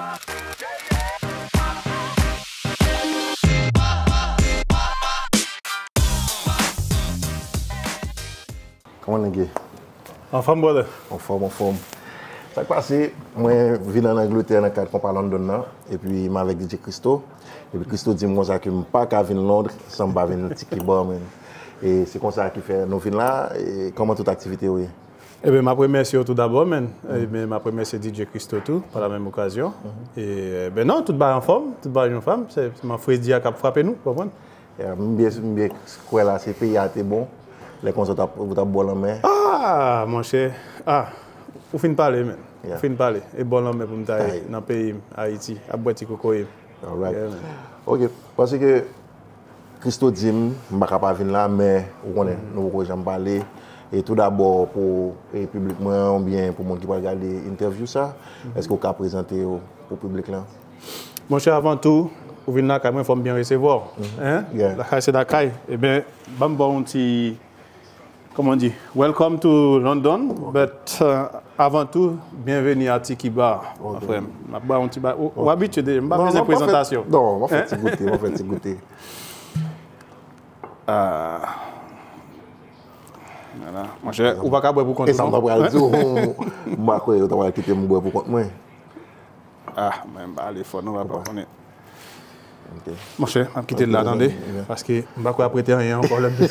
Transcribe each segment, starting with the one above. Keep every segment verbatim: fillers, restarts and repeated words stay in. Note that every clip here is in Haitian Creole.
Kòman nèg ye? Anfòm, brother. Anfòm, anfòm. Sa k pase, mwen vin ann Angletè nan kad konpa London nan, epi m avèk D J Christo. Epi Christo di m konsa ke m pa ka vin Londres san m pa vin Tiki Bar, man. E se konsa ki fè nou vin la. E kòman tout aktivite yo ye? Ebyen, m ap remèsye w tou dabò, man. Ebyen, m ap remèsye D J Christo tou, pa la menm okazyon. E, ben non, tout bagay anfòm, tout bagay anfòm. Se, se man fredi a k ap frape nou, w konprann? Ya, m byen, m byen kwè la, se peyi a te bon. Lè konsa, w t ap, w t ap bò lanmè. Ah, monchè. Ah, ou fin pale, man. Ya. Ou fin pale. E bò lanmè pou m ta ye nan peyi m, Ayiti, ap bwè ti kokoye m. Alright. Yeah, man. Ok, paske Christo di m, m pa ka pa vin la, men ou konnen, nou poko janm pale. E tou dabò pou e piblik mwen an, oubyen pou moun ki pral gade entèvyou sa, èske w ka prezante yo pou piblik lan? Monchè, avan tou, ou vin lakay mwen, fò m byen resevwa w. Hein? Yeah. Lakay se lakay. Ebyen, ban m ba w yon ti, kòman di, welcome to London, but, uh, avan tou, byenveni a Tiki Bar, frè m. M ap ba w yon ti ba, ou, ou abitye deja, m pa bezwen prezantasyon. Non, m ap fè ti goute, m ap fè ti goute. Ah. Voilà. Monchè, ou pa ka bwè pou kont ou, non? E sa m ta pral di w, m pa kwè yo ta pral kite m bwè pou kont mwen. Ah, mwen m pa ale fò non, papa, konnen. Ok. Monchè, m ap kite l la, tande, paske m pa kwè ap rete anyen ankò lè m.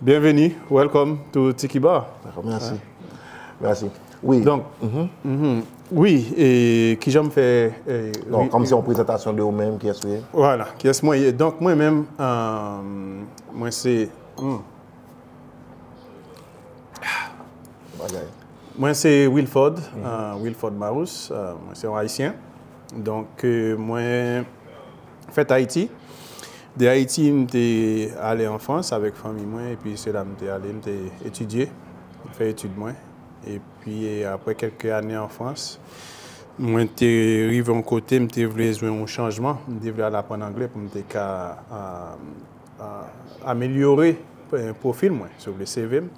Byenveni, welcome to Tiki Bar. Dakò, mèsi. Mèsi. Wi. Donk, wi, e kijan m fè, e, non, kòmsi yon prezantasyon de ou menm, kiyès ou ye? Vwala, kiyès mwen ye? Donk, mwen menm, euh, mwen se, hmm, Bagay. Mwen se Wilford, euh, Wilford Marous, euh, mwen se yon Ayisyen. Donk, euh, mwen fèt Ayiti. De Ayiti, m te ale an Frans avèk fanmi mwen, epi se la m te ale, m te etidye, m fè etid mwen. Epi, e, apre kèlke ane an Frans, mwen te rive yon kote, m te vle jwenn yon chanjman, m te vle al aprann anglè pou m te ka, euh, a, amelyore, e, pwofil mwen, si w vle, C V m.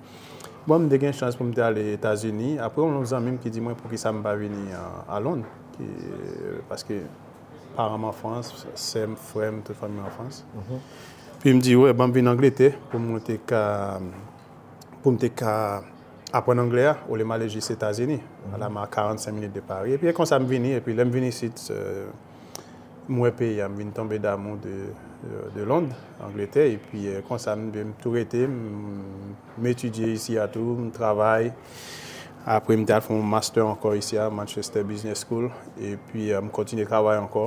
Bon, m te gen chans pou m te ale Etazini. Apre, yon zanmi m ki di mwen poukisa m pa vini a, a Lond, ki, paske paran m an Frans, sè m, frè m, tout fanmi m an Frans. Pi m di, wè, ban m vin Angletè pou mwen te ka, pou m te ka aprann anglè a, olye m ale jis Etazini. Ala m a karannsenk minit de Pari. Epi, e konsa m vini, epi lè m vin isit, e, m wè peyi a, m vin tonbe damou de, de, de Lond, Angletè, epi, e, konsa m, m tou rete, m, m etidye isi a tou, m travay. Apre, m te al fè yon master ankò isi a, Manchester Business School, epi, e, m kontinye travay ankò.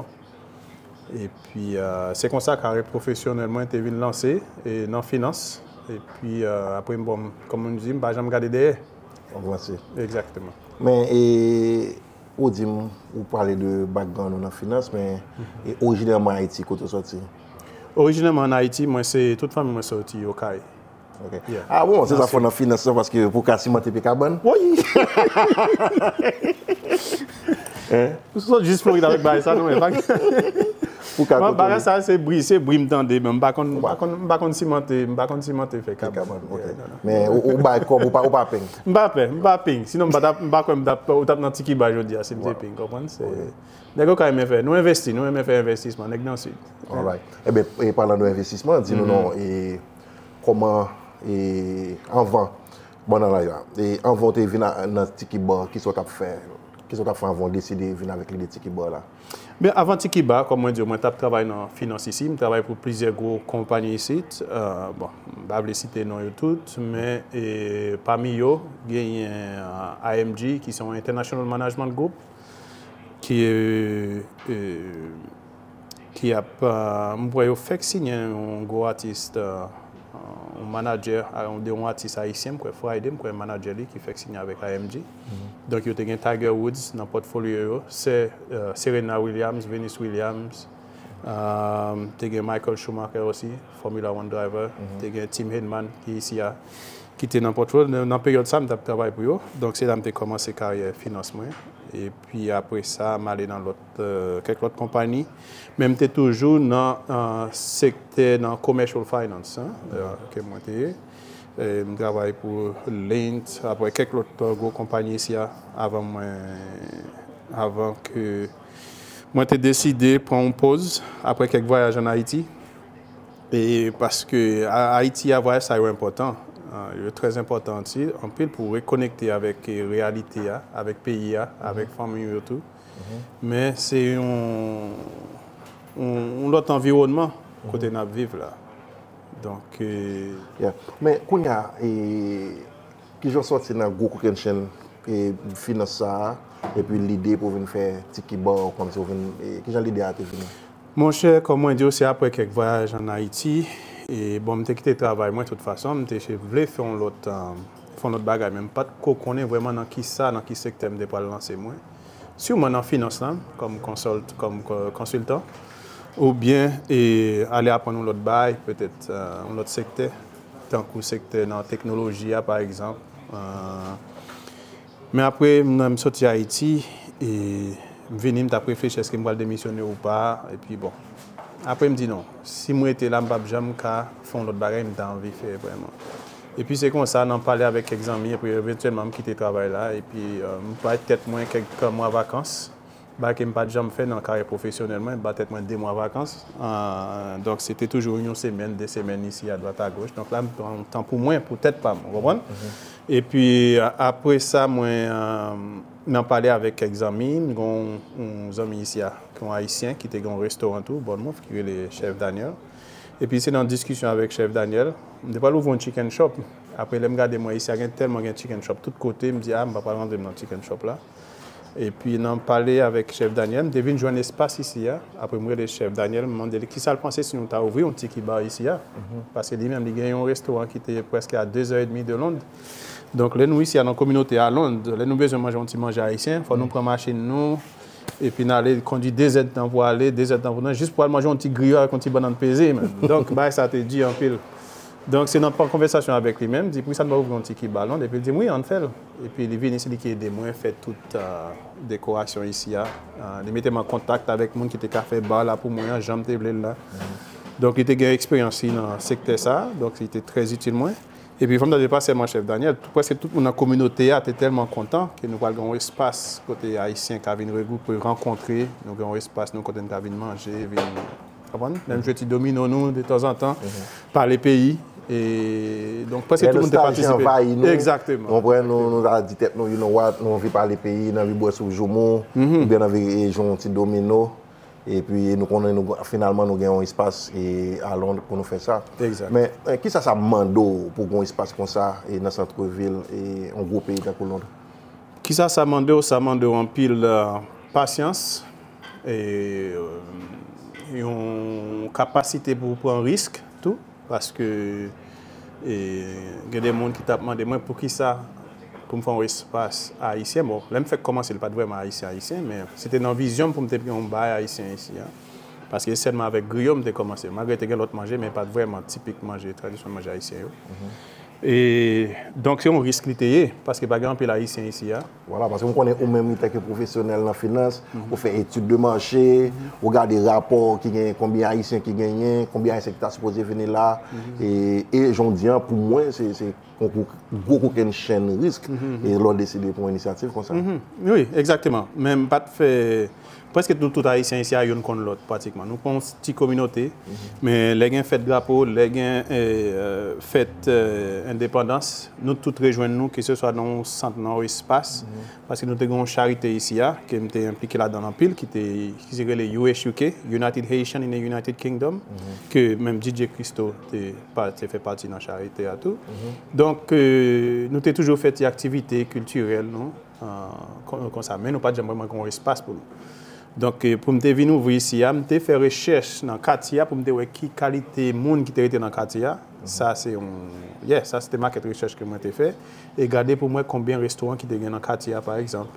Epi, e, se konsa karyè pwofesyonèl mwen te vin lanse, e, nan finans. Epi, e, apre, m, bon, m, kòm nou di, m pa janm gade dèyè. Avanse. Egzakteman. Men, e, ou di m, ou pale de background ou nan finans, men, e, orijinèman Ayiti, kote w sòti? Orijinèman an Ayiti, mwen se, tout fanmi mwen sòti Okay. Ok. Yeah. Ah bon, se sa fò nan finans lan, paske pou ka simante pye kabann. Wi! Hein? Ou sot jis Florid avèk bagay sa, non, men pa pou ka kote bagay sa, se bri, se bri m tande, men m pa konn, m pa konn, m pa konn simante, m pa konn simante fè kabann. Kabann, ok. Yeah, non, non. Men ou, ou bay kòb, ou pa, ou pa peng. M pa pè, m pa peng. Sinon, m pa t ap, m pa kwè m t ap, ou t ap nan Tiki Bar jodi a, si m te peng, konprann? Se, nèg yo ka renmen fè. Nou envesti, nou renmen fè envestisman, nèg nan Sid. Alright. Ebyen, e, palan de envestisman, di nou non, e, kòman, e, anvan, bon, nan la, e, anvan w te vin a, nan Tiki Bar, kisa w t ap fè? Kisa w t ap fè anvan w deside vin avèk lide Tiki Bar la? Byen, avan Tiki Bar, kòm mwen di w, mwen t ap travay nan finans isi, m travay pou plizyè gwo konpayi isit. E, bon, m pa vle site non yo tout, men, e, pami yo, genyen, e, I M G, ki se yon International Management Group, ki, e, e, ki ap, e, m kwè yo fèk siyen yon gwo atis, e, yon manadjè, e, de yon atis ayisyen, m kwè Friday, m kwè manadjè li ki fèk siyen avèk I M G. Donk, yo te gen Tiger Woods nan pòtfolyo yo, sè, e, Serena Williams, Venus Williams, e, te gen Michael Schumacher osi, Formula One driver, te gen Tim Henman ki isi a, ki te nan pòtfolyo. Nan, nan peryòd sa, m t ap travay pou yo. Donk, se la m te kòmanse karyè finans mwen. Epi apre sa, m ale nan lòt, e, kèk lòt konpayi. Men m te toujou nan, e, sektè nan commercial finance, hein, e, ke mwen te ye. E, m travay pou Lint, apre kèk lòt, e, gwo konpayi isi a, avan mwen avan ke mwen te deside pran yon poz apre kèk vwayaj ann Ayiti. E paske a- Ayiti a, vwayaj sa yo enpòtan. Ah, yo trè enpòtan anti- anpil pou rekonekte avèk eh, reyalite a, avèk peyi a, avèk fanmi yo tou. Men se yon, yon, yon lòt anviwònman kote n ap viv la. Donk, eh, Yeah. Men kounye a, e, kijan w sòti nan gwo kokennchenn e finans sa a, epi lide pou w vin fè Tiki Bar, kòmsi w vin, e, kijan lide a te vini? Monchè, kòm mwen di w, se apre kèk vwayaj ann Ayiti, e bon, m te kite travay mwen tout fason, m te vle fè yon lòt, eh, fè yon lòt bagay, men m pa t ko konnen vrèman nan ki sa, nan ki sektè m te pral lanse mwen. Siman nan finans lan, kòm konsòlt, kòm ko- konsiltan, oubyen e ale aprann yon lòt bagay, petèt eh, yon lòt sektè, tankou sektè nan teknoloji a, pa egzanp. Eh, men apre, m, m soti Ayiti, e m vini, m t ap reflechi èske m pral demisyone ou pa, epi bon. Apre, m di non, si m rete la, m p ap janm ka fè yon lòt bagay m ta anvi fè vrèman. Epi se konsa, nan pale avèk kèk zanmi, epi evantyèlman, m kite travay la, epi eh, m bay tèt mwen kèk mwa vakans. Bagay ke m pa t janm fè nan karyè pwofesyonèl mwen, ba tèt mwen de mwa vakans. Ah, donk, se te toujou yon semèn, de semèn isi, adwat agoch. Donk la, m pran tan pou mwen, pou tèt pa m, ou konprann? Epi, a- apre sa, mwen, eh, nan pale avèk kèk zanmi, m gen yon, yon zanmi isi a, ki yon Ayisyen, ki te gen yon restoran tou, Bournemouth, ki rele Chef Daniel. Epi se nan diskisyon avèk Chef Daniel, m te pral ouvri yon chicken shop. Apre, lè m gade mwen isi a, gen tèlman gen chicken shop tout kote, m di, a, m pa pral rantre m nan chicken shop la. Epi nan pale avèk Chef Daniel, m te vin jwenn espas isi a. Apre m rele Chef Daniel, m mande li kisa l panse si nou ta ouvri yon Tiki Bar isi a. Paske li menm, li gen yon restoran ki te prèske a de zè edmi de Lond. Donk, lè nou isi a nan kominote a Lond, lè nou bezwen manje yon ti manje ayisyen, fò nou pran machin nou, epi n ale kondui de zèdtan pou ale, de zèdtan pou nan, jis pou al manje yon ti griyo avèk yon ti bannann peze, menm. Donk, bagay sa te di anpil. Donk, se nan konvèsasyon avèk li menm, di, poukisa n pa ouvri yon Tiki Bar Lond? Epi l di m, wi, ann fè l. Epi li vini, se li ki ede mwen fè tout eh, dekorasyon isi a. Eh, li mete m an kontak avèk moun ki te ka fè bar la pou mwen an, jan m te vle l la. Donk, li te gen eksperyans li nan sektè sa a, donk li te trè itil mwen. Epi, fò m ta di, pa sèlman Chef Daniel, tou- prèske tout moun nan kominote a te tèlman kontan ke nou pral gen yon espas kote Ayisyen ka vin regwoupe, rankontre, nou gen yon espas nou kote n ka vin manje, vin, konprann? Menm jwe ti domino nou, de tanzantan, pale peyi. E, donk, prèske tout moun te patisipe. Egzakteman. Nou pran, nou, nou ta di tèt nou, you know what, nou anvi pale peyi, nou anvi bwè sou joumou, oubyen nou anvi e, jwe yon ti domino. Epi nou konnen nou, finalman nou gen yon espas e, a Lond pou nou fè sa. Men e, kisa sa mande w pou gen yon espas konsa e, nan santrevil e, yon gwo peyi tankou Lond? Kisa sa mande w? Sa mande w anpil eh, pasyans, e, eh, yon kapasite pou w pran risk tou, paske e, gen de moun ki t ap mande mwen poukisa pou m fè yon espas ayisyen. Bon, lè m fèk kòmanse, li pa t vrèman ayisyen ayisyen, men se te nan vizyon m pou m te gen yon bay ayisyen isi a. Paske se sèlman avèk griyo m te kòmanse. Malgre te gen lòt manje, men pa t vrèman tipik manje, tradisyonèl manje ayisyen yo. E, donk, se yon risk li te ye, paske pa gen anpil ayisyen isi a. Vwala, paske m konnen ou menm, antanke pwofesyonèl nan finans, ou fè etid de mache, ou gade rapò ki genyen, konbyen ayisyen ki genyen, konbyen ayisyen ki ta sipoze vini la. E, e jan w di an, pou mwen, se, se yon gwo, gwo kokennchenn risk e lè w deside pran yon inisyativ konsa. Wi, egzakteman. Men m pa t fè. Prèske nou tout ayisyen isi a, youn konn lòt, pratikman. Nou pa yon ti kominote, men lè gen fèt drapo, lè gen eh, eh, fèt eh, endepandans, nou tout rejwenn nou, keseswa nan yon sant, nan yon espas, paske nou te gen yon charite isi a, ke m te enplike ladan l anpil, ki te, ki se rele U H U K, United Haitian in a United Kingdom, ke menm D J Christo te, pa, te fè pati nan charite a tou. Donk, eh, nou te toujou fè ti aktivite kiltirèl, nou, eh, kon- konsa, men nou pa t janm vrèman gen yon espas pou nou. Donk, eh, pou m te vin ouvri isi a, m te fè rechèch nan katye a pou m te wè ki kalite moun ki te rete nan katye a. Sa se yon, yeah, sa se te makèt rechèch ke mwen te fè. E gade pou m wè konbyen restoran ki te gen nan katye a, pa egzanp.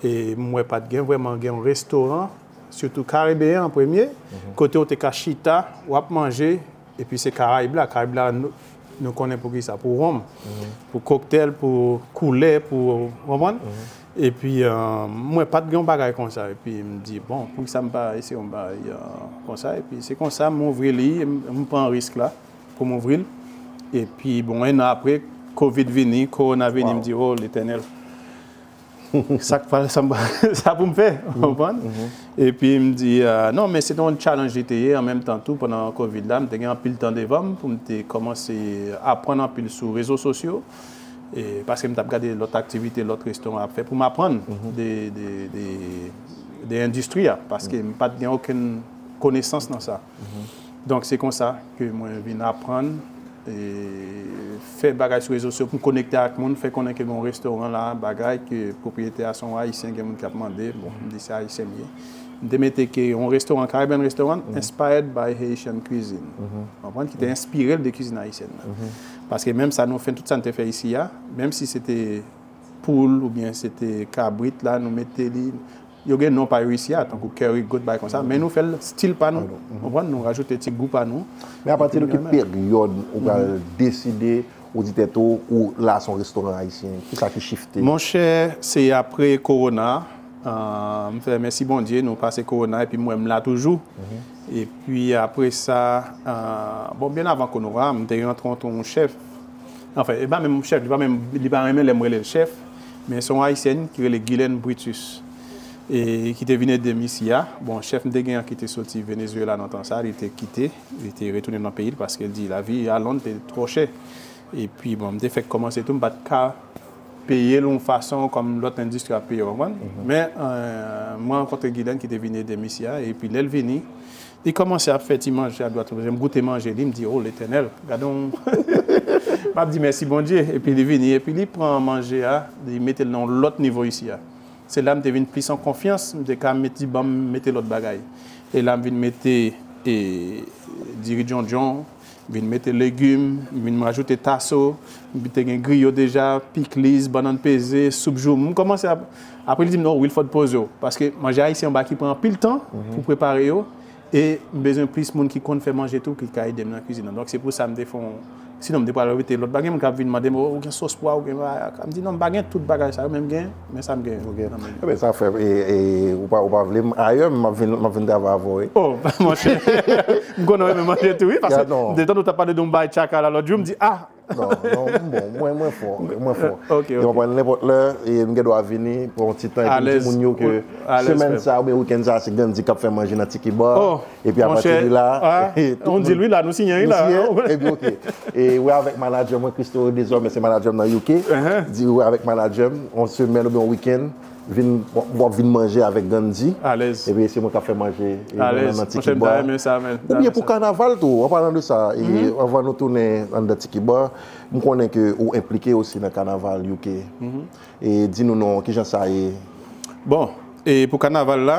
E m wè pa t gen vrèman gen yon restoran, sitou karibeyen an premye, kote w te ka chita, w ap manje, epi se Karayib la. Karayib la, nou, nou konnen pou ki sa, pou wonm, pou koktèl, pou koulè, pou, w konprann? Epi, eh, m wè pa t gen yon bagay konsa. Epi m di, bon, poukisa m pa eseye yon bagay eh, konsa? Epi se konsa m ouvri li, m, m pran risk la pou m ouvri l. Epi, bon, en an apre, kovid vini, kowona vini, m di, oh, Letènèl. sa k pral, sa m- sa pou m fè, w konprann? Epi m di, ah, non, men se te yon challenge li te ye, an menm tan tou, pandan kovid la, m te gen anpil tan devan m pou m te kòmanse aprann anpil sou rezo sosyo, e, paske m t ap gade lòt aktivite, lòt restoran ap fè pou m aprann de, de, de, de endistri a, paske m pa t gen okenn konesans nan sa. Donk, se konsa ke mwen vin aprann, e, fè bagay sou rezo sosyo pou m konekte ak moun, fè konnen ke gen yon restoran la, bagay ke pwopriyetè a se yon Ayisyen, gen moun k ap mande, bon, m di se Ayisyen m ye. M te mete ke yon restoran, Caribbean Restaurant, inspired by Haitian cuisine. Konprann? Ki te enspire l de kizin ayisyèn nan. Paske menm sa nou fè, tout sa n te fè isi a, menm si se te poul oubyen se te kabrit la, nou mete li, yo gen non pa yo isi a, tankou curry goat, bagay konsa, men nou fè l stil pa nou. Konprann? Nou rajoute ti gou pa nou. Men apati de ki peryòd ou pral deside, ou di tèt ou, ou la se yon restoran ayisyen? Kisa ki shifte? Monchè, se apre kowona, ah, m fè mèsi Bondye, nou pase kowona, epi m wè m la toujou. Epi apre sa, ah, bon, byen avan kowona, m te rankontre yon chèf. Anfen, e pa menm yon chèf, li pa menm, li pa renmen lè m rele l chèf, men se yon Ayisyèn ki rele Guylaine Brutus, e ki te vin ede m isi a. Bon, chèf m te gen an ki te soti Venezuela nan tan sa, li te kite, li te retounen nan peyi l paske l di lavi a Lond te twò chè. Epi, bon, m te fèk kòmanse tou, m pa t ka peye l yon fason kòm lòt endistri ap peye, w konprann? Men, eh, mwen rankontre Guylaine ki te vin ede m isi a, epi lè l vini, li kòmanse ap fè ti manje adwat, m goute manje li, m di, o, Letènèl, gade yon, m ap di mèsi Bondye. Epi li vini, epi li pran manje a, li mete l nan yon lòt nivo isi a. Se la m te vin plis an konfyans, m te ka met, di, ban m mete lòt bagay. E la m vin mete, e, diri djondjon, vin mete legim, vin rajoute taso, m te gen griyo deja, pikliz, bannann peze, soup joumou. M kòmanse ap, apre li di m, non, Wilford, poze w. Paske manje ayisyen yon bagay ki pran anpil tan pou prepare yo. E m bezwen plis moun ki konn fè manje tou, ki ka ede m nan kizin nan. Donk, se pou sa m te fè yon, sinon, m te pral rete lòt bagay. Moun k ap vin mande m, o, ou gen sòs pwa, ou gen bagay. M di, non, m pa gen tout bagay sa yo, men m gen, men sa m gen nan men m. Ebyen, sa fè, e, e, ou pa, ou pa vle m ayè, m ap vin, m ap vin travay avè w, wi. O, monchè, m konnen w renmen manje tou, wi, paske m te tande w t ap pale de yon bagay tchaka la lòt jou, m di, a, Non, non, m bon, mwen, mwen fò, mwen fò. Ok, ok. Depi mwen nenpòt lè, e m gen dwa vini pou yon ti tan, epi m di moun yo ke semèn sa oubyen wikenn sa, se Gandhi k ap fè manje nan Tiki Bar. Epi apati de la, on di l wi la, nou siyen wi la. Epi ok. E wi, avèk manadjè mwen, Christo, dezòmè se manadjè m nan U K. Di wi avèk manadjè m, yon semèn oubyen yon wikenn, vin, w ap vin manje avèk Gandhi. Alèz. Epi se mwen k ap fè manje, e, nan, nan Tiki Bar. Oubyen pou kanaval tou, an palan de sa, e, anvan nou tounen anndan Tiki Bar, m konnen ke ou enplike osi nan kanaval U K. E di nou non, kijan sa ye? Bon, e pou kanaval la,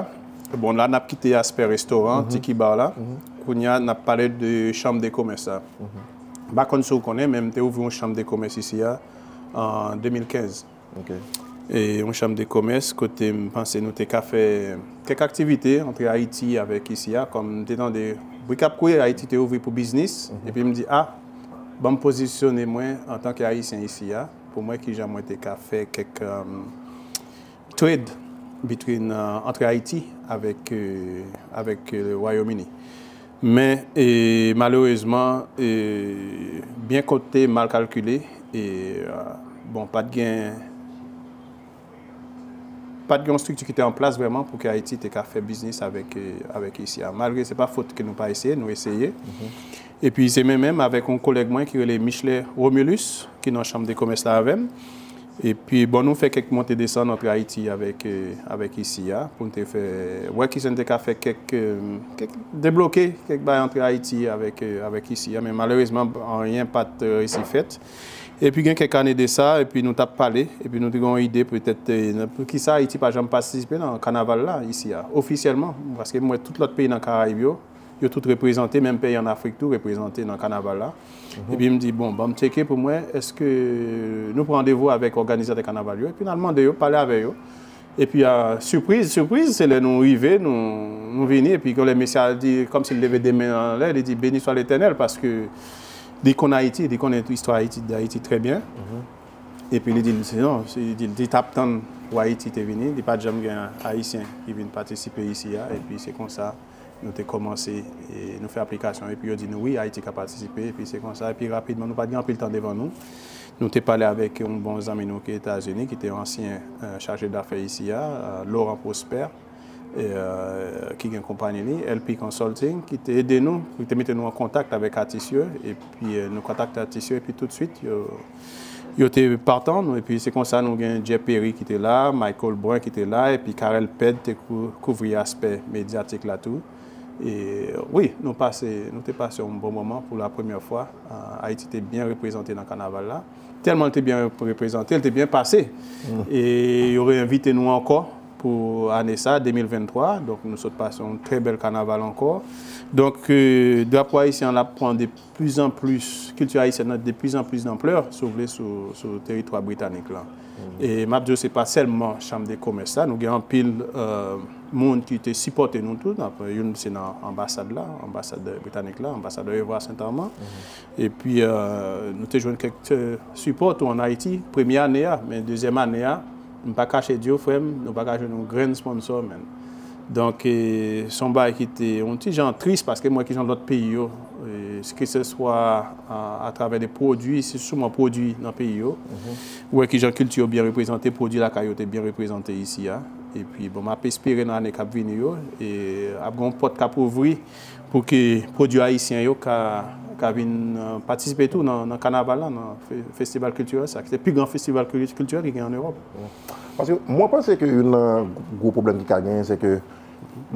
bon, la n ap kite aspè restoran, Tiki Bar la. Kounye a, n ap pale de chanm de komès la. M pa konn si w konnen, men m te ouvri yon chanm de komès isi a an de mil kenz. Ok. E yon chanm de komès kote m panse nou te ka fè kèk aktivite antre Ayiti avèk isi a, kòm m te tande bri k ap kouri, Ayiti te ouvri pou biznis, epi m di, a, ban m pozisyone mwen antanke Ayisyen isi a, pou m wè kijan mwen te ka fè kèk, um, trade between, uh, antre Ayiti avèk, euh, avèk, euh, Wayòm Ini. Men, e, malerezman, e, byen konte, mal kalkile, e, a, bon, pa t gen, pa t gen yon estrikti ki te an plas vrèman pou ke Ayiti te ka fè biznis avèk, e, avèk isi a. Malgre se pa fòt ke nou pa eseye, nou eseye. Epi se menm menm avèk yon kolèg mwen ki rele Michelet Romulus, ki nan chanm de komès la avè m. Epi, bon, nou fè kèk monte desann antre Ayiti avèk, e, avèk isi a, pou n te fè, wè kijan n te ka fè kèk, e, kèk debloke, kèk bagay antre Ayiti avèk, e, avèk isi a, men malerezman, anyen pa t reyisi fèt. Epi gen kèk ane de sa, epi nou t ap pale, epi nou te gen yon ide petèt, e, poukisa Ayiti pa janm patisipe nan kanaval la isi a, ofisyèlman, paske m wè tout lòt peyi nan Karayib yo, yo tout reprezante, menm peyi ann Afrik tou reprezante nan kanaval la. Epi m di, bon, ban m tcheke pou m wè, èske nou pran randevou avèk òganizatè kanaval yo, epi n al mande yo, pale avè yo. Epi, a, sipriz, sipriz, se lè nou rive, nou, nou vini, epi kon lè mesye a di, kòmsi l leve de men anlè, li di, beni swa Letènèl, paske li konn Ayiti, li konnen istwa Ayiti, d Ayiti trè byen. Epi li di l, se non, se, li di l, li t ap tann pou Ayiti te vini, li pa t janm gen Ayisyen ki vin patisipe isi a, epi se konsa nou te kòmanse, e, nou fè aplikasyon, epi yo di nou, wi, Ayiti ka patisipe, epi se konsa, epi rapidman, nou pa t gen anpil tan devan nou, Nou te pale avèk yon bon zanmi nou ki Etazini, ki te yon ansyen eh, chaje dafè isi a, eh, Laurent Prosper, eh, ki gen konpanyi li, L P Consulting, ki te ede nou, ki te mete nou an kontak avèk atis yo, epi eh, nou kontakte atis yo, epi toutswit, yo, yo te patan nou, epi se konsa nou gen Jeff Perry ki te la, Michael Brun ki te la, epi Carel Ped te kou- kouvri aspè medyatik la tou. E wi, nou pase, nou te pase yon bon moman pou la premyè fwa. Ah, Ayiti te byen reprezante nan kanaval la. Tèlman l te byen reprezante, l te byen pase. E yo reinvite nou ankò pou ane sa, de mil venntwa. Donk, nou sot pase yon trè bèl kanaval ankò. Donk, eh, drapo ayisyen an ap pran de plis an plis, kilti ayisyèn nan de plis an plis danplè, si w vle, sou, sou teritwa britanik la. E m ap di w, se pa sèlman Chanm de Komès la, nou gen anpil eh, moun ki te sipòte nou tou. Youn se nan anbasad la, anbasad britanik la, anbasadè Evra Saint Amand. Epi eh, nou te jwenn kèk eh, sipò tou ann Ayiti, premye ane a, men dezyèm ane a, m pa kache di w, frè m, nou pa ka jwenn yon grenn sponsò, menm. Donk, eh, se yon bagay ki te yon ti jan tris, paske m wè ki jan lòt peyi yo, eh, ke se swa a, atravè de pwodui, se souvan pwodui nan peyi yo. Ou wè ki jan kilti yo byen reprezante, pwodui lakay yo te byen reprezante isi a. Epi, bon, m ap espere nan ane k ap vini yo, e ap gen yon pòt k ap ouvri pou ke pwodui ayisyen yo ka, ka vin eh, patisipe tou nan, nan kanaval la, nan fe- festival kiltirèl sa, ki se pi gran festival kil- kiltirèl ki gen an Ewòp. Paske mwen panse ke youn nan gwo pwoblèm ki ka genyen, se ke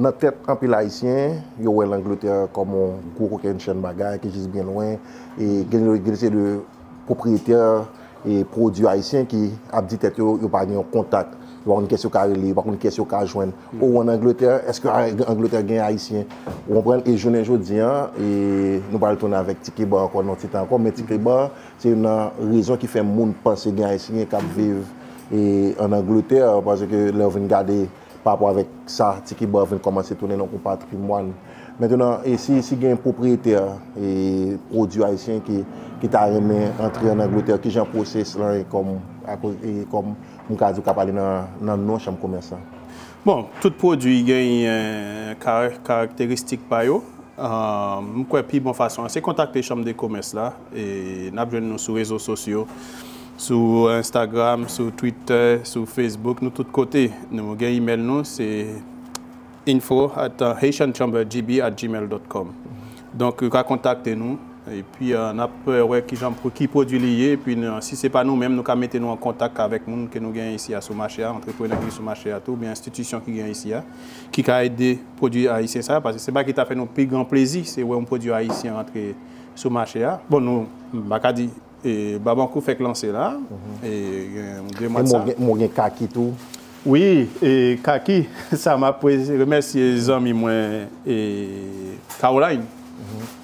nan tèt anpil Ayisyen, yo wè Langletè kòm yon gwo kokennchenn bagay ki jis byen lwen. E gen gen de seri de pwopriyetè e pwodui ayisyen ki ap di tèt yo, yo pa gen yon kontak. Yo pa konn kiyès yo ka rele, yo pa konn kiyès yo ka jwenn. Ou ann Angletè, èske Angletè gen Ayisyen? Ou konprann? E jounen jodi a, e nou pral tounen avèk Tiki Bar ankò nan yon ti tan ankò, men Tiki Bar, se youn nan rezon ki fè moun panse gen Ayisyen k ap viv e ann Angletè, paske lè w vin gade pa rapò avèk sa, Tiki Bar vin kòmanse tounen nan yon patrimwàn. Mentnan, e si, si gen pwopriyetè e pwodui ayisyen ki, ki ta renmen antre ann Angletè, kijan pwosès lan e kòm, akoz, e kòm m ka di w ka pale nan, nan non chanm komès la? Bon, tout pwodui genyen kara- karakteristik pa yo. Ah, m kwè pi bon fason an, se kontakte chanm de komès la. E n ap jwenn nou sou rezo sosyo, sou Instagram, sou Twitter, sou Facebook, nou tout kote. Nou gen email nou, se info at haitian chamber g b at gmail dot com. Donk, ou ka kontakte nou. Epi, ah, n ap eh, wè ki jan, pou ki pwodui li ye. Epi, nou- si se pa nou menm, nou ka mete nou an kontak avèk moun ke nou genyen isi a sou mache a, antreprenè ki sou mache a tou, oubyen enstitisyon ki genyen isi a, ki ka ede pwodui ayisyen sa, paske se bagay ki ta fè nou pi gran plezi, se wè yon pwodui ayisyen rantre sou mache a. Bon, nou, m pa ka di, e, Babankou fèk lanse la, e, gen de mwa de sa. Mwen gen kaki tou. Wi, e, kaki, sa m ap remèsye zanmi mwen, e, Caroline.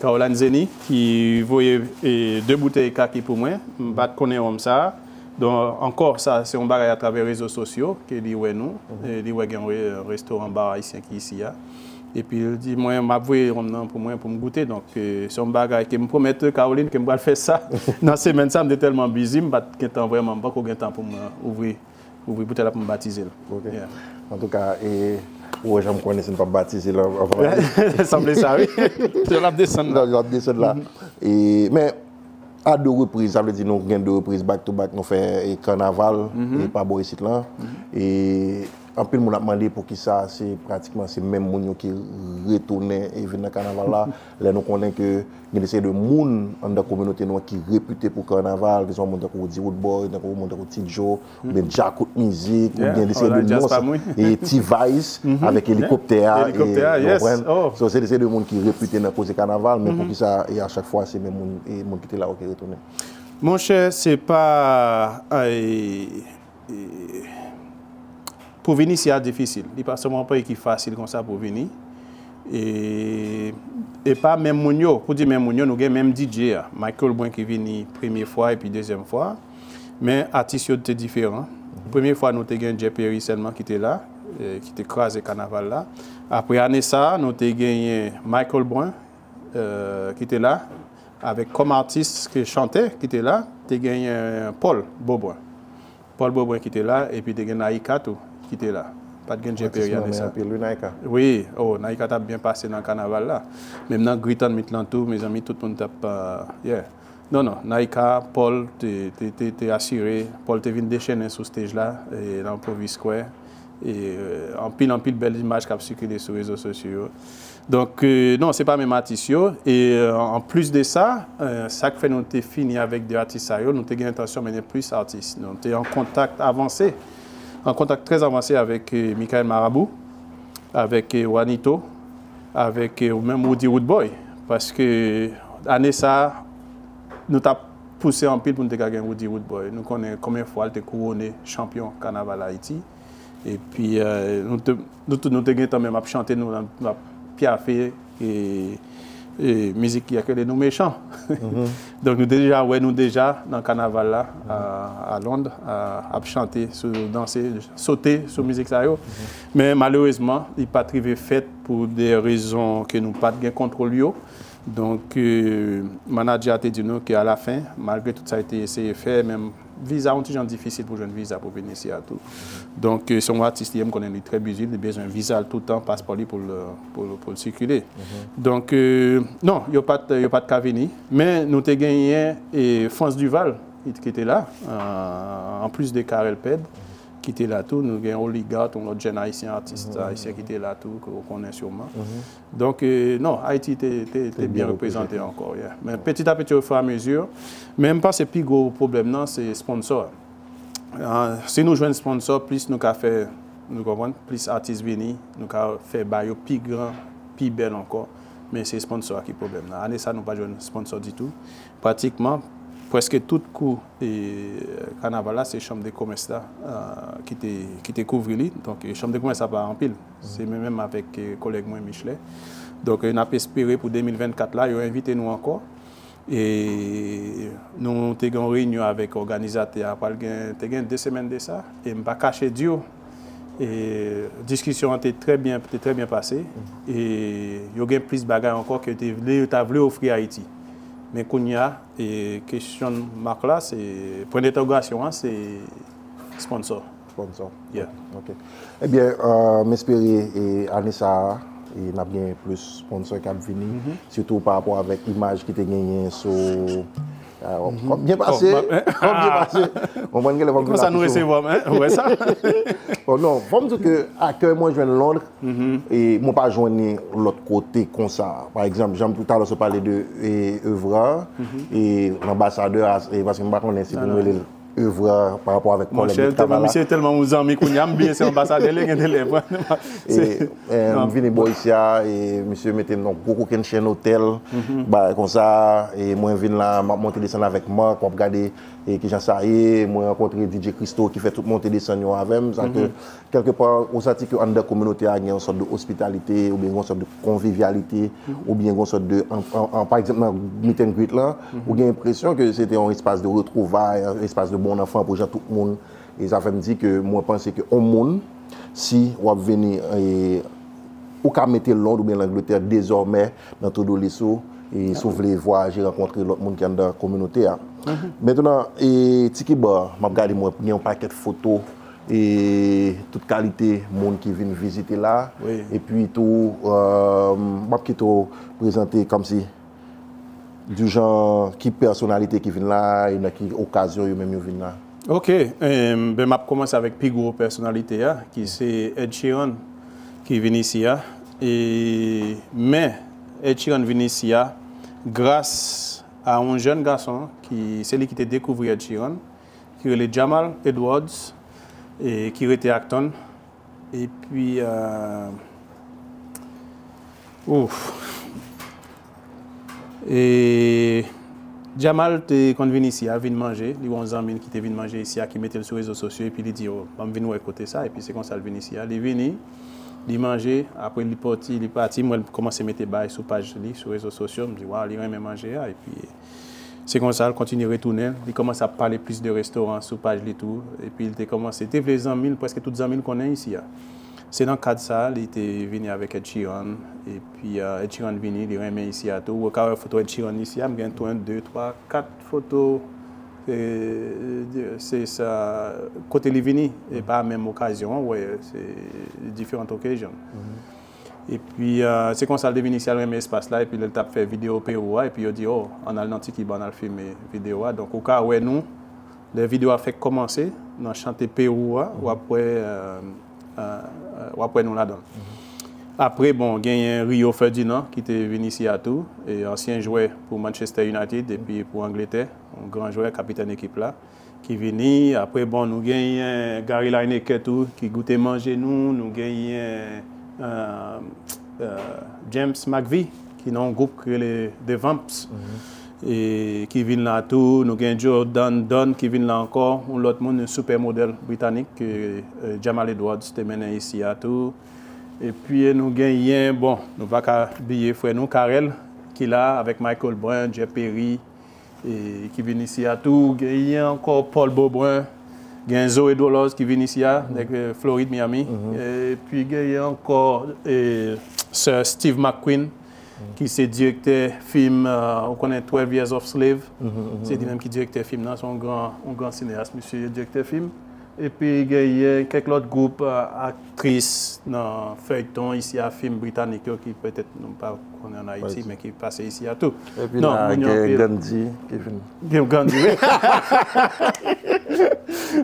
Caroline Zeni, ki voye e, de boutèy kaki pou mwen. M pa t konnen wonm sa. Donk, ankò, sa, se yon bagay atravè rezo sosyo ke li wè nou. E, li wè gen re- restoran ba ayisyen ki isi a. Epi, li di mwen, m ap voye wonm nan pou mwen, pou m goute. Donk, e, se yon bagay ke m pwomèt Caroline ke m pral fè sa nan semèn sa. M te tèlman bizi, m pa t gen tan vrèman, m poko gen tan pou m ouvri ouvri boutèy la pou m batize l. Ok. Antouka, e, ou wè jan m konnen si n p ap batize l anvan. Sanble sa, wi. Jan l ap desann la. Jan l ap desann la. E, men, a de repriz, sa vle di nou gen de repriz back to back, nou fè e, kanaval e, pa bò isit lan. E anpil moun ap mande poukisa se pratikman se menm moun yo ki retounen e vin nan kanaval la. Lè nou konnen ke gen de seri de moun anndan kominote nou an ki repite pou kanaval, ke swa moun tankou Woody Woodboy, tankou moun tankou Ti Joe, oubyen Djakout Mizik, oubyen de seri de non sa, e T-Vice avèk elikoptè a, e, ou konprann? So, se de seri de moun ki repite nan koze kanaval, men poukisa e a chak fwa se menm moun, e moun ki te la yo ki retounen? Monchè, se pa, e, e, pou vin isi a difisil. Li pa se yon peyi ki fasil konsa pou vini. E, e pa menm moun yo. Pou di menm moun yo, nou gen menm D J a. Michael Brun ki vini premye fwa epi dezyèm fwa. Men atis yo te diferan. Premye fwa nou te gen Jeff Perry sèlman ki te la, e, ki te kraze kanaval la. Apre ane sa, nou te genyen Michael Brun, e, ki te la, avèk kòm atis ke chantè ki te la, te genyen Paul Beaubrun. Paul Beaubrun ki te la, epi te gen Naïka tou ki te la. Pa t gen Jeff Perry ane sa. Anpil, wi, Naïka. Wi, oh, Naïka t ap byen pase nan kanaval la. Menm nan Great and Meet lan tou, mezanmi, tout moun t ap, euh, yeah. Non, non, Naïka, Paul te, te, te, te asire, Paul te vin dechennen sou stage la, e, nan Provis Square. E, euh, anpil, anpil bèl imaj k ap sikile sou rezo sosyo yo. Donk, euh, non, se pa menm atis yo. E, euh, an plis de sa, euh, sa k fè nou te fini avèk de atis sa yo, nou te gen entansyon mennen plis atis. Nou te an kontak avanse, an kontak trè avanse avèk, euh, Michael Marabou, avèk, euh, Juanito, avèk, euh, ou menm Woody Woodboy. Paske ane sa a, nou t ap pouse anpil pou nou te ka gen Woody Woodboy. Nou konnen konbyen fwa l te kouwone chanpyon kanaval Ayiti. Epi, euh, nou te, nou tout, nou te gentan menm ap chante, nou, nou ap pyafe, e, e mizik ki rele nou mechan. Donk, nou te deja wè nou deja nan kanaval la, a, a Lond, a, ap chante sou, danse, sote sou mizik sa yo. Men, malerezman, li pa t rive fèt pou de rezon ke nou pa t gen kontwòl yo. Donk, euh, manadjè a te di nou ke alafen, malgre tout sa li te eseye fè, menm viza, yon ti jan difisil pou jwenn viza pou vin isi a tou. Donk, euh, se yon atis li ye, m konnen li trè bizi, li bezwen viza l toutan, paspò li pou l, pou l, pou l sikile. Donk, euh, non, yo pa t, yo pa t ka vini, men nou te genyen, e, Frantz Duval, ki, ki te la, euh, anplis de Carel Pèd, ki te la tou. Nou gen Oligart, yon lòt jèn ayisyen, atis ayisyen ki te la tou, ke w konnen siman. Donk, euh, non, Ayiti te, te, te byen reprezante ankò, yeah. Men piti a piti, ofiramezi, men m panse pi gwo pwoblèm nan, se sponsò. Ah, si nou jwenn sponsò, plis nou ka fè, nou konprann, plis atis vini, nou ka fè ba yo pi gran, pi bèl ankò. Men se sponsò a ki pwoblèm nan. Ane sa, nou pa jwenn sponsò ditou. Pratikman, prèske tout kou, e, kanaval la, se chanm de komès la, euh, ki te, ki te kouvri li. Donk, e, chanm de komès la pa anpil. Se menm, menm avèk, e, kòlèg mwen, Michelet. Donk, e, n ap espere pou de mil vennkat la, yo envite nou ankò. E nou te gen yon reyinyon avèk òganizatè a, pral gen, te gen de semèn de sa, e m pa kache di w, e diskisyon an te trè byen, te trè byen pase, e yo gen plis bagay ankò ke te vle, yo ta vle ofri Ayiti. Men kounye a, e kesyon mak la, se, pwen dentèwogasyon an, se sponsò. Sponsò. Yeah. Ok. Ebyen, euh, m espere, e, ane sa a, e, n ap gen plis sponsò k ap vini, sitou pa rapò avèk imaj ki te genyen sou, euh, kòm byen pase, kòm byen pase. Konprann gen lè fò m vin afich ou. Konsa nou resevwa m, hein? Ou wè sa? Bon, non, fò m di ke aktè mwen jwenn Lond, e mwen pa jwenn li lòt kote konsa. Pa egzanp, jan m, talè w pale de, e, Evra, e, anbasadè a, e, paske m pa konnen si pou m rele l Evra pa rapò avèk kòlèg de travay la. Monchè, misye tèlman yon zanmi kounye a, m bliye se anbasadè li, gen de lè, vre. E, e, m vini bò isi a, e misye mete m nan gwo kokennchenn otèl, bagay konsa, e mwen vin la, m ap monte desann avèk Marc, m ap gade, e kijan sa ye, mwen rankontre D J Christo ki fè tout monte desann yo avè m, sa ke, kèlkepa, ou santi ke anndan kominote a gen yon sòt de ospitalite, oubyen gen yon sòt de konvivyalite, oubyen gen yon sòt de, an, an, an, pa egzanp, nan meet and greet lan, ou gen enpresyon ke se te yon espas de retwouvay, yon espas de bon anfan pou jan tout moun. E sa fè m di ke mwen panse ke yon moun, si w ap vini, e, ou ka mete Lond oubyen Langletè dezòmè nan to do list ou, e si w vle vwayaje, rankontre lòt moun ki anndan kominote a. Mentnan, e, Tiki Bar, m ap gade, mwen gen yon pakèt foto, e tout kalite moun ki vin vizite la. Epi tou, euh, m ap kite w prezante kòmsi di jan ki pèsonalite ki vin la, e nan ki okazyon yo menm yo vin la. Ok, em, ben, m ap kòmanse avèk pi gwo pèsonalite a, ki se Ed Sheeran, ki vin isi a. E, men, Ed Sheeran vin isi a gras a yon jèn gason, ki se li ki te dekouvri Ed Sheeran, ki rele Jamal Edwards, e ki rete Acton. Epi, euh, ouf. E Jamal te konn vin isi a, vin manje. Li wè yon zanmi l ki te vin manje isi a, ki mete l sou rezo sosyo, epi li di, "Oh, ban m vin wè kote sa." Epi se konsa l vin isi a. Li vini, li manje, apre li pati, li pati. Mwen, m kòmanse mete bagay sou paj li, sou rezo sosyo. M di, "Waw, li renmen manje a." Epi, se konsa, l kontinye retounen. Li kòmanse ap pale plis de restoran sou paj li tou. Epi, li te kòmanse, te vle zanmi l, prèske tout zanmi l konnen isi a. Se nan kad sa a, li te vini avèk Ed Sheeran. Epi, euh, Ed Sheeran vini, li renmen isi a tou. Ou ka wè foto Ed Sheeran isi a, m gen tou, en, de, twa, kat foto. E, se sa, kote li vini, e pa menm okazyon an, ou wè, se diferan okazyon. Epi, eh, se konsa l te vin isi a, l renmen espas la, epi lè l t ap fè videyo Pewou a, epi yo di, "Oh, ann al nan Tiki Bar, ann al filme videyo a." Donk, ou ka wè nou, lè videyo a fèk kòmanse, nan chante Pewou a, w ap wè, eh, eh, w ap wè nou ladan l. Apre, bon, genyen Rio Ferdinand ki te vin isi a tou, e ansyen jwè pou Manchester United epi pou Angletè, yon gran jwè, kapitèn ekip la, ki vini. Apre, bon, nou genyen Gary Lineker tou, ki goute manje nou. Nou genyen, eh, eh, James McVie, ki nan yon gwoup ki rele The Vamps, e ki vin la tou. Nou gen Jordan Dunn ki vin la ankò, yon lòt moun, yon sipè modèl britanik ke, eh, Jamal Edwards te mennen isi a tou. Epi nou genyen, bon, nou pa ka bliye frè nou, Carel, ki la avèk Michael Brun, Jeff Perry, e ki vin isi a tou. Genyen ankò Paul Beaubrun, gen Zoé Dolores ki vin isi a, nèg, eh, Florid, Miami. Epi genyen ankò, eh, Sir Steve McQueen, ki se direktè fim, eh, ou konnen Twelve Years of Slave. Se li menm ki direktè fim nan, se yon gran, yon gran sineyas, misye direktè fim. Epi genyen kèk lòt gwoup, eh, aktris nan fèyton isi a, fim britanik yo ki petèt nou pa konnen ann Ayiti, men ki pase isi a tou. Epi non, la, moun yo gen anpil. Gandhi ki vin. Gen Gandhi, wi.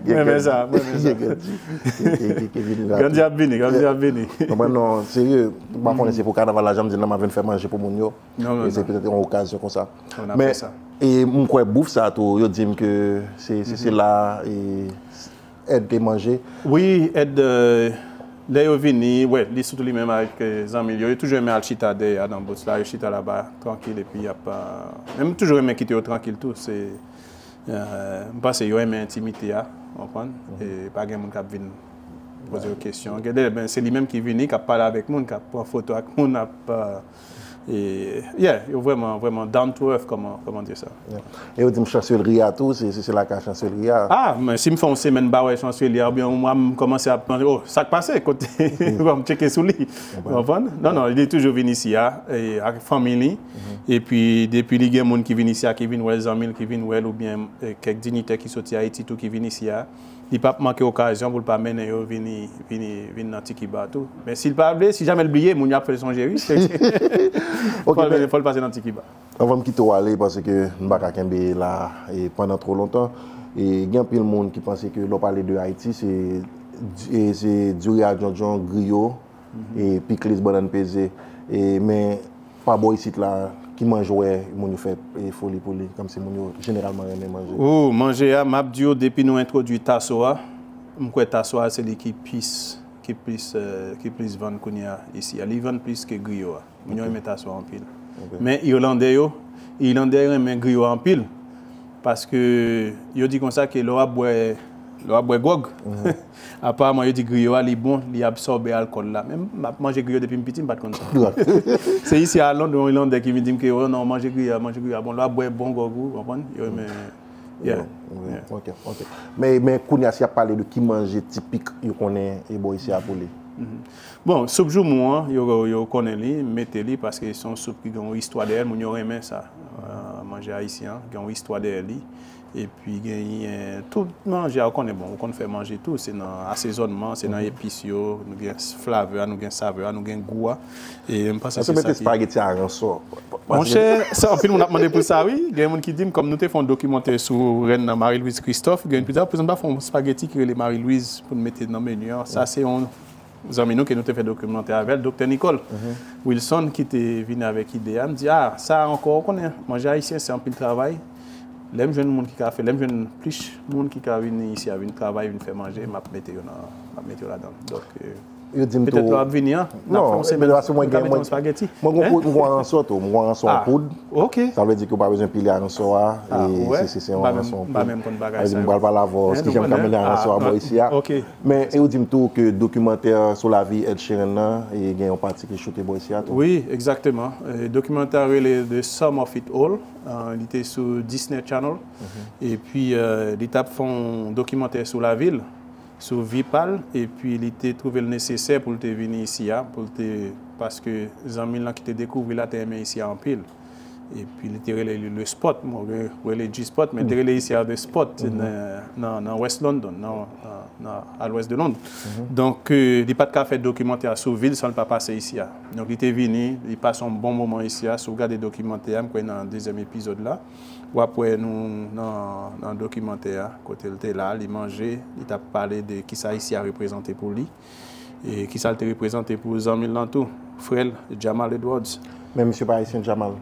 Mwen renmen sa, mwen renmen sa. Gen Gandhi ki, ki, ki, ki vin la tou. Gandhi ap vini, Gandhi ap vini. Konprann non, serye, m pa konnen se pou kanaval la, jan m di l, m ap vin fè manje pou moun yo. Non, non, non. E se petèt yon okazyon konsa. Men, e m kwè bouf sa tou, yo di m ke se, se, se la, e Ed te manje. Wi, Ed, eh, lè yo vini, wè, li sitou li menm avèk, eh, zanmi l yo, yo toujou renmen al chita dèyè a nan booth la, yo chita laba, trankil, epi y ap, eh, men m toujou renmen kite yo trankil tou, se, eh, m panse yo renmen entimite a, w konprann? E pa gen moun k ap vin poze yo kesyon. Gen de lè, ben, se li menm ki vini, k ap pale avèk moun, k ap pran foto ak moun, ap, eh, E, yeah, yo vrèman, vrèman down to earth, kòman, kòman di sa. Yeah. E yo di m chanselri a tou, se, se, se lakay chanselri a. Ah, men si m fè yon semèn m pa wè chanselri a, oubyen yon mwa m kòmanse ap panse, oh, sa k pase? Kote? Bon, m tcheke sou li. Ou konprann? Non, non, li toujou vin isi a, e, ak fanmi li. Epi, depi li gen moun ki vin isi a, ki vin wè zanmi l, ki vin wè l, oubyen, e, kèk dinitè ki soti Ayiti tou, ki vin isi a, li p ap manke okazyon pou l pa mennen yo vini, vini, vin nan Tiki Bar tou. Men si l pa vle, si jamè l bliye, moun yo ap fè l sonje, wi. Fò l, fò l pase nan Tiki Bar. Anvan m kite w ale, paske m pa ka kenbe la, e, pandan twò lontan. E, gen anpil moun ki panse ke lè w pale de Ayiti, se, e, se diri a djondjon, griyo, e, pikliz, bannann peze. E, men, pa bò isit la, ki manje w wè moun yo fè, e, foli pou li, kòmsi moun yo jeneralman renmen manje? Oh, manje a, m ap di w, depi nou entwodui taso a, m kwè taso a se li ki plis, ki plis, eh, ki plis vann kounye a isi a. Li vann plis ke griyo a. Moun yo renmen taso a anpil. Men Irlandè yo, Irlandè renmen griyo a anpil. Paske yo di konsa ke lè w ap bwè, lè w ap bwè gwòg, aparaman yo di griyo a li bon, li absòbe alkòl la. Men m ap manje griyo depi m piti, m pa t konn sa. Se isi a Lond, yon Ilandè ki vin di m ke, "Oh non, manje griyo a, manje griyo a bon, lè w ap bwè bon gwòg ou, konprann?" Yo renmen, yeah. Ok, ok. Men, men kounye a, si y ap pale de ki manje tipik yo konnen e bò isi a pou li? Bon, soup joumou an, yo, yo konnen li, mete li, paske se yon soup ki gen yon istwa dèyè l, moun yo renmen sa. Eh, manje ayisyen an, gen yon istwa dèyè li. Epi genyen tout manje a, ou konnen, bon, ou konn fè manje tou, se nan asezònman, se nan epis yo, nou gen flavè a, nou gen savè a, nou gen gou a. E m panse se sa ki... Èske w mete spageti aransò? Monchè, sa, anpil moun ap mande pou sa, wi. Gen moun ki di m, kòm nou te fè yon dokimantè sou rèn nan, Marie Louise Christophe, gen yon pita, poukisa n pa fè yon spageti ki rele Marie Louise pou n mete nan meni an? Sa se yon zanmi nou ke nou te fè dokimantè avè l, Doktè Nicole Wilson, ki te vini avèk ide a. M di, "Ah, sa ankò, ou konnen, manje ayisyen, se anpil travay." Lè m jwenn moun ki ka fè, lè m jwenn plis moun ki ka vini isi a, vin travay, vin fè manje, m ap mete yo nan, m ap mete yo ladan l. Donk, eh, petèt lè w ap vini an, n ap fè yon semèn, nou ka mete yon spageti. Mwen gen yon aransò tou, mwen gen yon aransò an poud. Ok. Sa vle di ke w pa bezwen pile aransò a, e se, se, se yon aransò an poud. M pa menm konn bagay sa yo. Sa vle di m pral pale avè w, èske jan m ka mennen aransò a bò isi a. Ok. Men, e ou di m tou ke dokimantè sou lavi Ed Sheeran nan, e gen yon pati ki choute bò isi a tou. Wi, egzakteman. E, dokimantè a rele The Sum of It All. E, li te sou Disney Channel. Epi, e, li t ap fè yon dokimantè sou lavi l, sou vi pa l, epi li te twouve l nesesè pou l te vini isi a, pou l te, paske zanmi l lan ki te dekouvri l la te renmen isi a anpil. Epi li te rele li Le Spot, mwen re- rele G-Spot, men te rele isi a The Spot nan, nan, nan West London, nan, nan, nan, a lwès de Lond. Donk, euh, li pa t ka fè dokimantè a sou vil san l pa pase isi a. Donk, li te vini, li pase yon bon moman isi a. Si w gade dokimantè a, m kwè nan dezyèm epizòd la, w ap wè nou nan, nan dokimantè a, kote l te la, li manje, li t ap pale de kisa isi a reprezante pou li. E kisa l te reprezante pou zanmi l lan tou, frè l, Jamal Edwards. Men misye pa ayisyen, Jamal?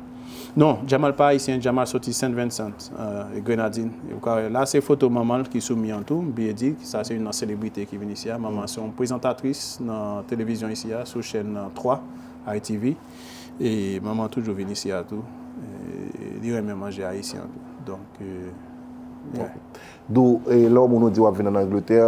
Non, Jamal pa ayisyen, Jamal soti Saint Vincent, euh, e Grenadin. E ou ka wè, la se foto manman l ki sou mi an tou, m bliye di, sa se youn nan selebrite ki vin isi a. Manman se yon prezantatris nan televizyon isi a, sou chèn, euh, twa, I T V. E manman toujou vin isi a tou. E li renmen manje ayisyen an tou. Donk, euh, yeah. Dou, e lè yon moun ou di w ap vin ann Angletè,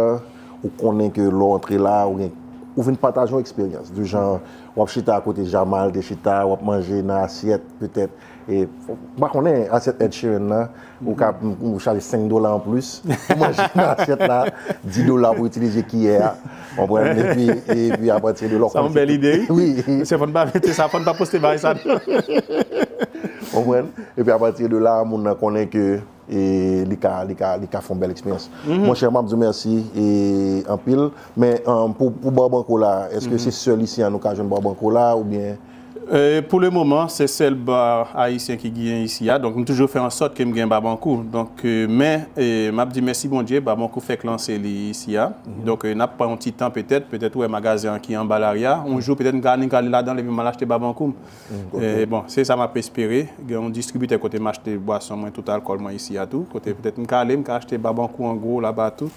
ou konnen ke lè w antre la, ou gen, ou vin pataje yon eksperyans. Du jan, w ap chita kote Jamal te chita, w ap manje nan asyèt, petèt, e, m pa konnen, asyèt Ed Sheeran nan, ou ka, ou chaje senk dola anplis pou manje nan asyèt la, dis dola pou itilize kiyè a. Konprann? Epi, epi apati de la, w Sa yon bèl ide, wi. Wi. Se fò n pa mete sa, fò n pa poste bagay sa. Konprann? Epi apati de la, moun nan konnen ke e li ka, li ka, li ka fè yon bèl eksperyans. Monchè, m ap di w mèsi e anpil. Men, um, pou, pou Barbancourt la, èske se sèl isi a nou ka jwenn Barbancourt la, oubyen? Euh, pou le moman, se sèl bar ayisyen ki genyen isi a. Donk, m toujou fè an sòt ke m gen Barbancourt. Donk, euh, men, euh, m ap di mèsi Bondye, Barbancourt fèk lanse li isi a. Donk, euh, n ap pran yon ti tan petèt, petèt ou wè magazen an ki anba lari a. Yon jou, petèt, m ka, m ka ale ladan l epi m al achte Barbancourt. E bon, se sa m ap espere. Gen yon distribitè kote m achte bwason mwen, tout alkòl mwen isi a tou. Kote petèt m ka ale, m ka achte Barbancourt an gwo laba tou.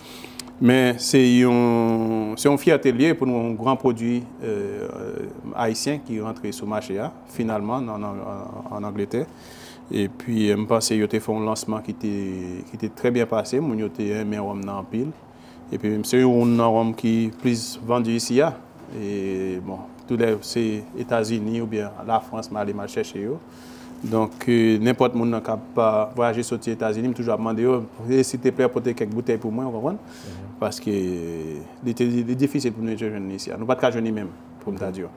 Men se yon, se yon fyète l ye pou nou wè yon gran pwodui, euh, ayisyen ki rantre sou mache a, finalman, nan, nan, an, an Angletè. Epi, euh, m panse yo te fè yon lansman ki te, ki te trè byen pase. Moun yo te renmen wòm nan anpil. Epi, se youn nan wòm ki plis vandi isi a. E, bon, toulè se Etazini oubyen Lafrans, m ale, m al chèche yo. Donk, euh, nenpòt moun nan k ap, euh, vwayaje soti Etazini, m toujou ap mande yo, e, silteplè, pote kèk boutèy pou mwen, ou konprann? Paske li te, li difisil pou nou jwenn li isi a. Nou pa t ka jwenn li menm, pou m ta di w.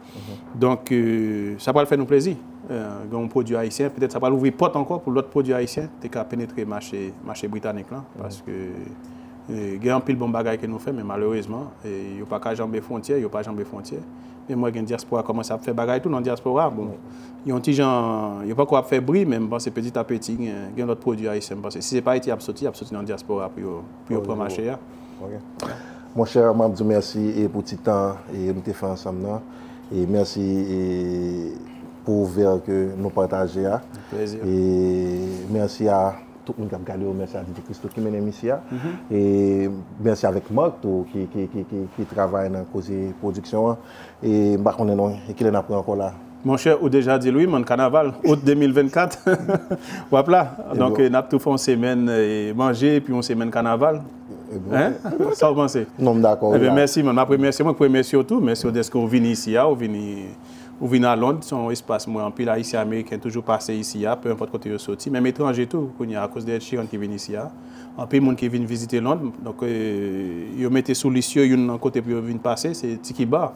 Donk, euh, sa pral fè nou plezi. Euh, gen yon pwodui ayisyen, petèt sa pral ouvri pòt ankò pou lòt pwodui ayisyen te ka penetre mache, mache britanik lan, paske, euh, gen anpil bon bagay ke nou fè, men malerezman, e, yo pa ka janbe fwontyè, yo pa janbe fwontyè. Men m wè gen dyaspora kòmanse ap fè bagay tou nan dyaspora. Bon, yon ti jan, yo poko ap fè bri, men m panse petit à petit, gen, gen lòt pwodui ayisyen, m panse. Si se pa Ayiti y ap soti, y ap soti nan dyaspora pou yo, pou yo pran mache a. Ok. Monchè, m ap di w mèsi e pou ti tan e nou te fè ansanm nan. E mèsi e pou vè ke nou pataje a. Plezi. E mèsi a tout moun k ap gade yo, mèsi a D J Christo ki mennen m isi a. E mèsi avèk Marc tou ki, ki, ki, ki, ki travay nan koze pwodiksyon an. E m pa konnen non, e kilè n ap pran ankò la? Monchè, ou deja di l wi, man, kanaval, out de mil vennkat, w ap la. Donk, n ap tou fè yon semèn, e, manje, epi yon semèn kanaval. Hein? Sa w panse? Non, m dakò. Ebyen, mèsi, man. M ap remèsye, mwen k remèsye w tou. Mèsi w dèske w vini isi a, w vini, w vini a Lond. Se yon espas mwen, anpil Ayisyen Ameriken toujou pase isi a, pe enpòt kote yo soti. Menm etranje tou, kounye a, akoz de Ed Sheeran ki vin isi a. Anpil moun ki vin vizite Lond. Donk, e, yo mete sou lis yo, youn nan kote pou yo vin pase, se Tiki Bar.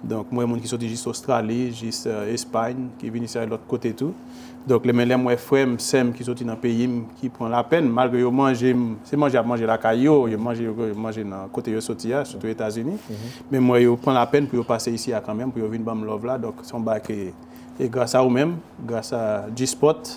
Donk, m wè moun ki soti jis Ostrali, jis, euh, Espay, ki vin isi a lòt kote tou. Donk, lè, men lè m wè frè m, sè m ki soti nan peyi m, ki pran lapèn, malgre yo manje, m, se manje y ap manje lakay yo, yo manje, yo, yo manje nan kote yo soti a, sitou Etazini. Men m wè yo pran lapèn pou yo pase isi a kanmenm, pou yo vin ban m love la. Donk, se yon bagay ke, e gras a ou menm, gras a G-Spot,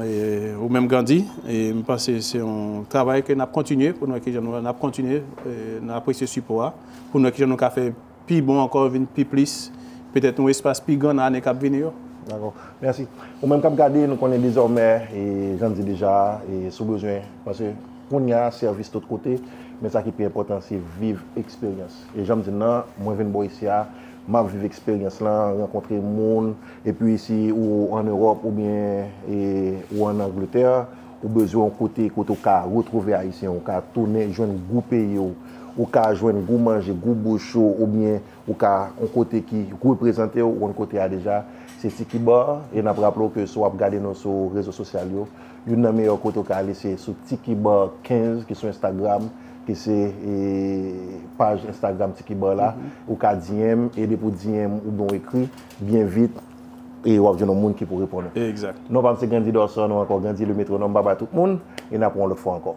e ou menm Gandhi, e m panse se yon travay ke n ap kontinye, pou n wè kijan nou, n ap kontinye, e n apresye sipò a, pou n wè kijan nou ka fè pi bon ankò, vin pi plis, petèt yon espas pi gran nan ane k ap vini yo. Dakò. Mèsi. Ou menm k ap gade, nou konnen dezòmè, e, jan n di deja, e, si w bezwen, paske kounye a, sèvis tout kote, men sa ki pi enpòtan, se viv eksperyans. E jan m di n nan, mwen vin bò isi a, m ap viv eksperyans lan, rankontre moun, epi si ou ann Ewòp oubyen, e, ou ann Angletè, ou bezwen yon kote, kote ou ka retwouve Ayisyen, ou ka tounen jwenn gou peyi w, ou ka jwenn gou manje, gou bouch ou, oubyen ou ka yon kote ki reprezante w, ou konn kote a deja, se Tiki Bar, e n ap raple w ke si w ap gade nou sou rezo sosyal yo, youn nan meyè kote w ka ale se sou Tiki Bar kenz ki sou Instagram, ki se, e, paj Instagram Tiki Bar la, ou ka D M, e depi w D M oubyen w ekri, byen vit, e w ap jwenn yon moun ki pou reponn ou. Exact. Non pa m se Grandy Dorson, nou ankò Grandy le métronome, baba tout moun, e n ap wè yon lòt fwa ankò.